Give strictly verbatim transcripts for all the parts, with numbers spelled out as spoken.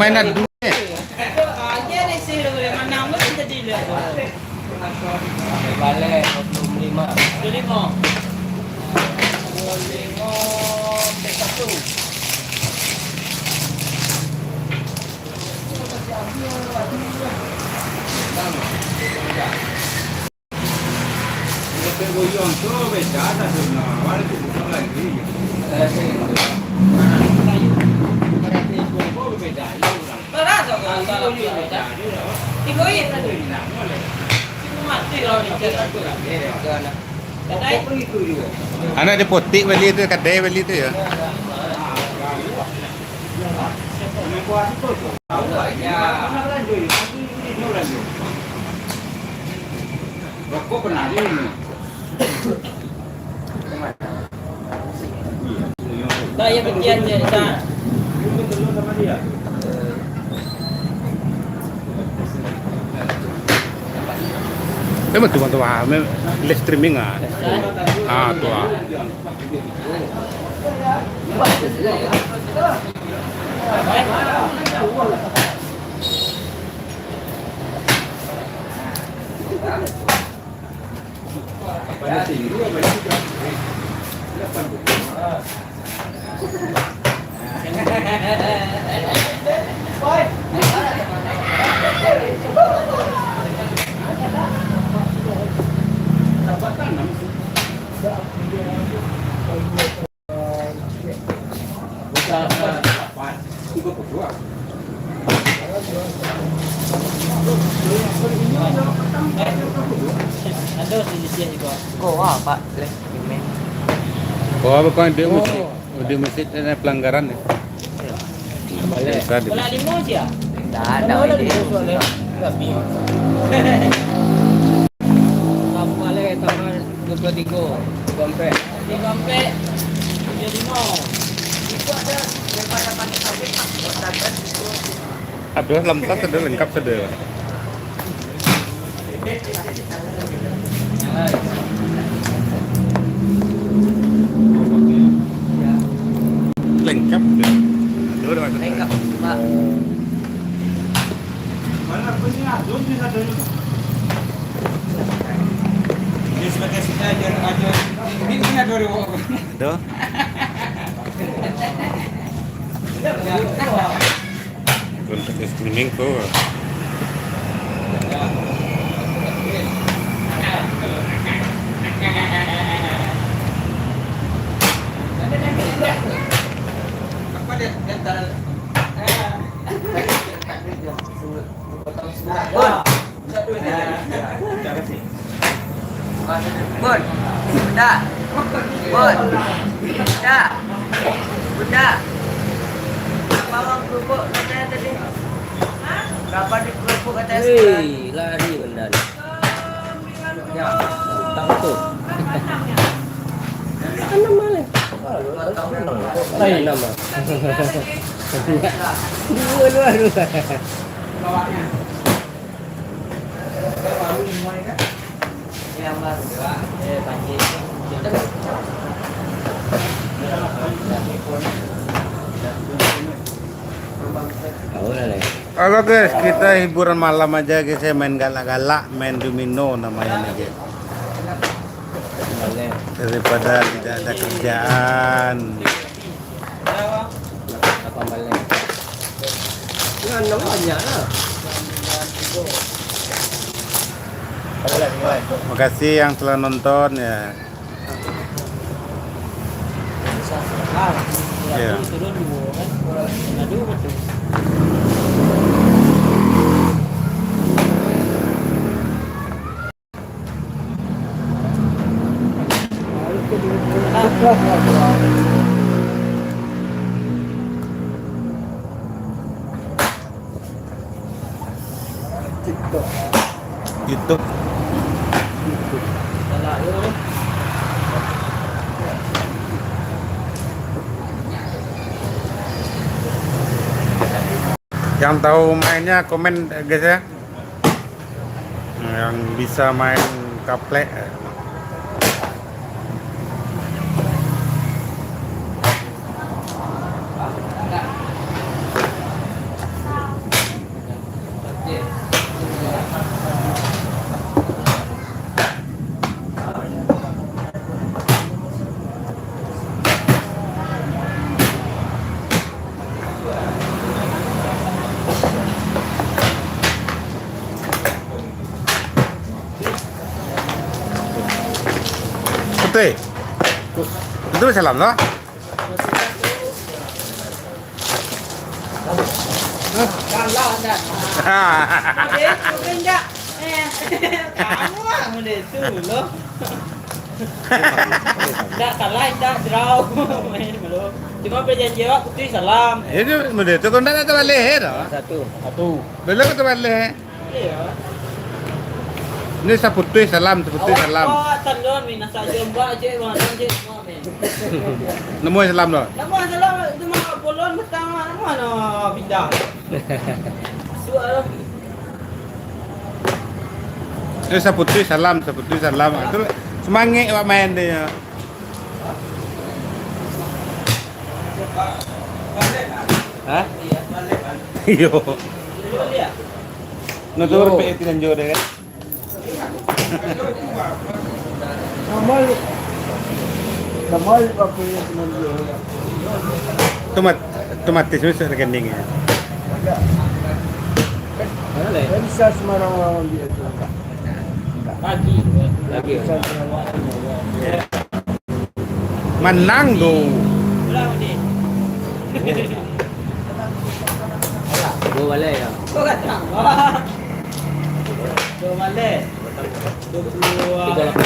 Main adu. Anak dipotik bali tu, kadai bali tu ya. Rokok pernah ni. Tak, ya, bagian je, tak. Eh, betul, betul, ah. Live streaming, ah. Ah, tu, ah. Ko, ah, Pak. Ko, ah, bukan di masjid. Oh, di masjid ada pelanggaran ya. Bisa di Bola limo sia? Ndak ada. Bola limo soalnya. Kamu alai tambah dua puluh tiga. Tiga ampek. Tiga ampek. Tiga limo. Itu ada daripada pakai sabit, Pak. Ada lengkap, ada lengkap, ada. Lengkap. Lengkap, Pak. Mana punya? Belum bisa dulu. Dia sebagai sida aja, aja. Ini punya dua ribu. Doh. Untuk streaming tu. Bun. Bun. Bunda. Bun. Bunda. Bunda. Bawa kerupuk katanya tadi. Berapa di kerupuk katanya sebulan? Hei, lari bunda ni. Ya, utang tu. Kan nama ni. Lain nama. Dua, dua, dua. Halo guys, kita hiburan malam aja guys ya, main galak-galak, main domino namanya nih guys. Daripada tidak ada kerjaan. Makasih yang telah nonton ya. Ya. TikTok. YouTube. Yang tahu mainnya komen guys ya. Yang bisa main kaplek. Teh. Itu salam lah. Kalah dah. Oke, oke, enggak. Eh, kamu lah model tu loh. Enggak kalah, enggak draw. Main belum. Cuma perjanjian awak putus salam. Itu model tu kau enggak nak terbalik, eh, dah. Satu. Satu. Belum terbalik. Iyo. Ini saputuih salam, saputuih salam. Awak tandon, Min, asa jomba je, bang, je, bang, Min. Nemu salam tu. Nemu salam, cuma bolon petang, nemu no pindah. Suara. Ini saputuih salam, saputuih salam. Itu semangat awak main dia. Hah? Iyo. Nah, tu. Yo. Rupik itu dan jo dia kan. Tomat-, tomatis masuk rekening ya. Mana leh? Kan bisa sembarang orang ambil tu. Pagi. Pagi. Bisa sembarang orang ambil. Manang tu. Dua balai ya. Dua balai. Dua puluh. Tiga lapan.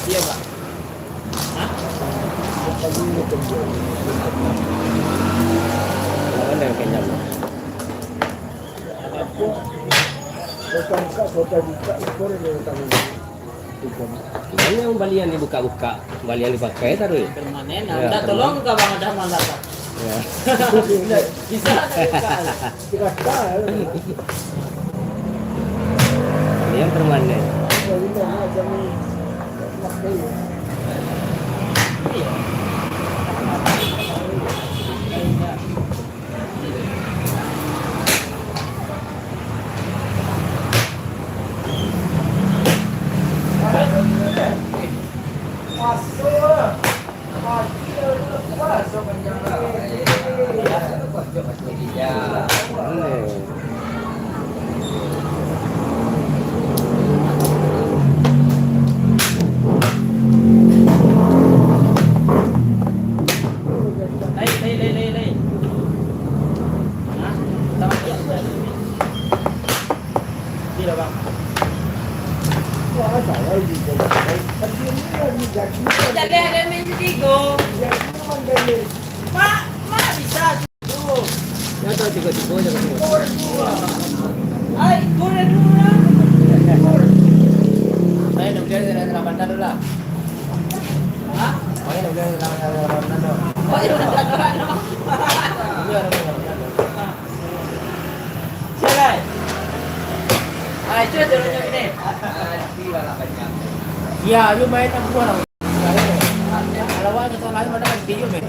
Iya, Pak. Hah? Mana yang kenyang? Banyak balian dibuka-buka, balian dipakai taruih. Permanen, ya, ndak permanen. Tolong ka Bang Adam masak. Ya. Bisa, bisa. Balian permanen. Iya. Lai, lai, lai, lai, lai. Hah? Tambah siap, Bang. Sini lah, Bang. Jaleh ada main setigo. Mak, mak bisa. Ya, tahu tigo-tigo je, Bang. Ai, kurang dulu lah. Saya nak biar saya nak makan dulu lah. Hah? Saya nak biar saya nak makan dulu. Oh, iya, udah, udah, udah, udah. Iya, udah, udah, udah. Siapa? Ah, itu aja orang ni. Ya, lu main apa orang? Kalau awak kesalahan mana kan dia, men.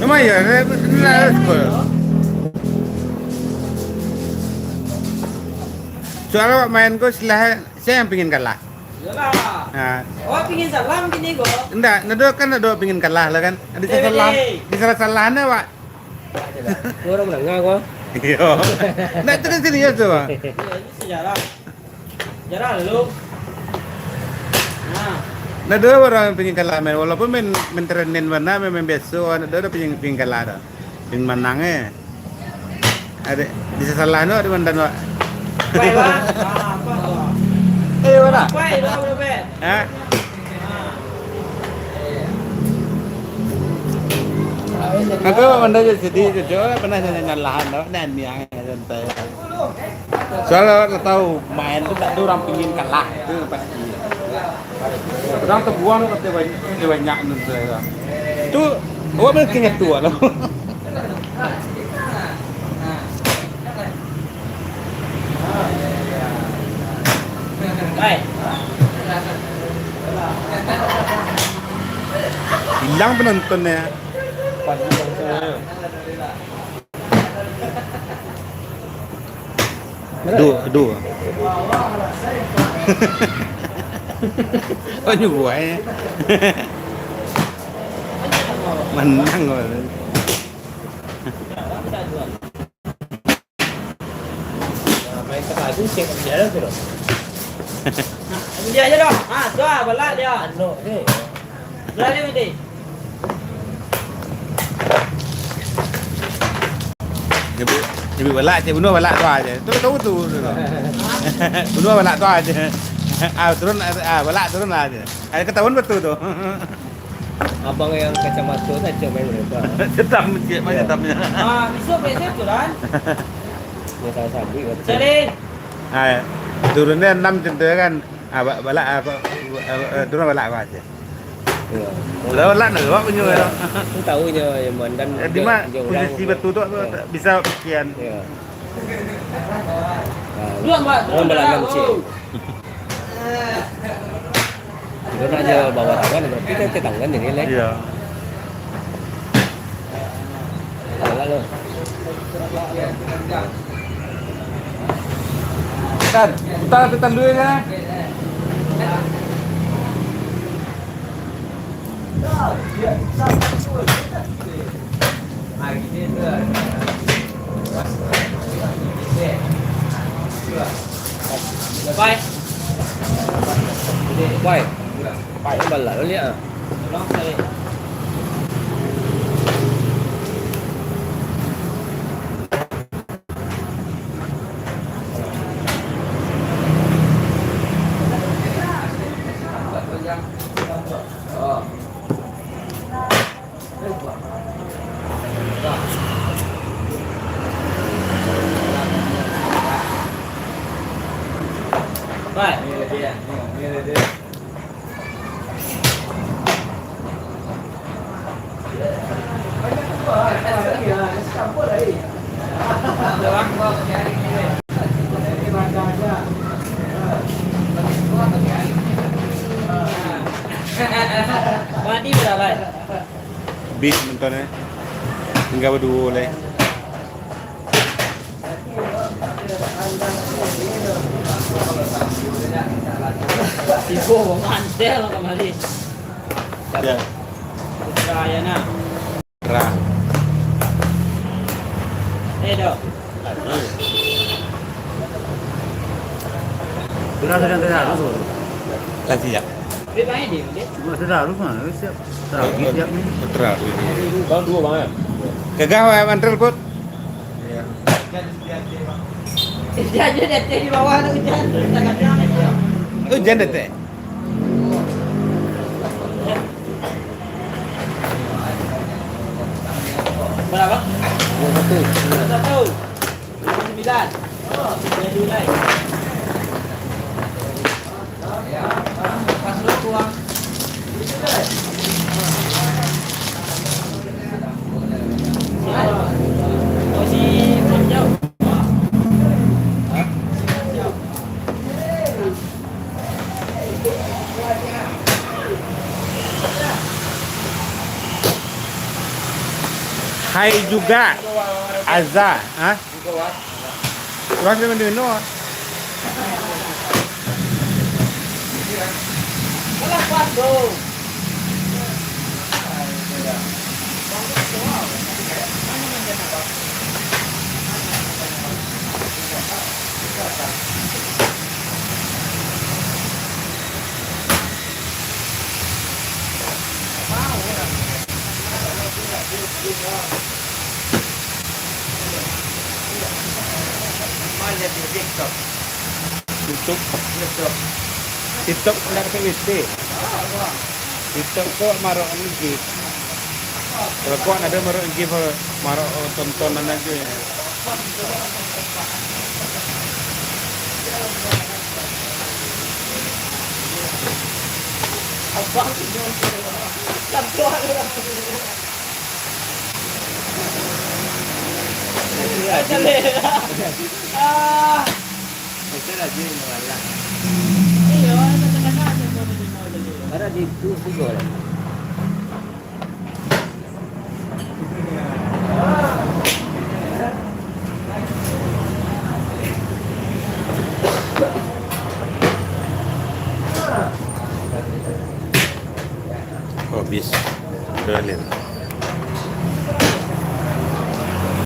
Lumayan, eh, benar, skor. Soalnya awak main ko silah, saya yang pingin kalah. Iyalah. Ha. Awak pingin salam kini ko? Ndak, nado kan nado pingin kalah lah kan. Ada salah, disalah-salah awak. Orang menengah ko. Iyo. Ndak, itu kan serius tu, Bang. Iya, ini sejarah. Sejarah lu. Nah. Ndak ada orang pingin kalah, men. Walaupun main, main trenin bana, main, main biaso, ndak ada pingin, pingin kalah dah. Pingin manang, eh. Ada, bisa salah no, ada mandan, Pak. Baik, Pak. Ah, apa tu? Eh, mana? Baik, dua puluh bet. Ha? Aku mandai jadi jujur, pernah nanya lahan, awak nanya santai. Soalnya awak tahu, main tu tak ada orang pingin kalah, tu pasti. Orang terbuang tu kata banyak, kata banyak tu, saya. Tu, awak boleh kena tua lah. Hilang penontonnya. Aduh, aduh. Banyak buahnya. Menang kau. Cek dia lah tu. Nah, dia aja dah. Ha, tu ah, balak dia. Anu ni. Balak dia mati. Dia bu-, dia bunuh balak, cek bunuh balak tu aja. Tu tahu tu. Bunuh balak tu aja. Ah, turun, ah, balak turun lah aja. Ada ketahuan betul tu. Abang yang kacamata saja main mereka. Cetam, cek, main Ya. cetamnya. Ah, besok, besok tu, Ran. Dia tak sabit, betul. Salin. Ah, turunnya enam contohnya kan. Ah, ba-, balak, ah, kok, eh, eh, turun balak kau aja. Ya. Lah, balak nak, awak punya Ya. orang. Tahu nya yang mandan Eh, di juga mana dia orang posisi punya. batu tu, apa, Ya. tak bisa sekian. Ya. Nah, Dua, Mbak, orang turun balak balak, enam, cik. oh. Dia nak je bawah tangan, berarti kan ke tangan jadi, Lek. Iya. Salah lo. Tan, putar ke tan dulu ya. Pai. Pai. Pai balah liak ah. Mati berapa? Bih nonton eh. Tinggal baduo lai. Sibuk mantel kamari. Ya. Putra Ayana. Ra. Eh, dok. Sudah, sudah, sudah, sudah. Lah siap. Dia main dia, dia. Sudah, sudah, sudah, siap. Sudah, siap ni. Putra. Bang, dua bang, ya? Gagah, Bang, mantel, Put. Hujan je di ateh, di bawah tu hujan. Hujan di ateh. Berapa? Dua satu. Dua satu. Sembilan. Oh, sembilan dulu, Lai. Hai juga, Aza, ha? Urang sudah minum. TikTok. TikTok. TikTok ndak pakai W C. TikTok tu marok N G. Kalau kau ada marok N G, marok tontonan aja ya. Ada di tu juga lah. Oh, bis. Beralih.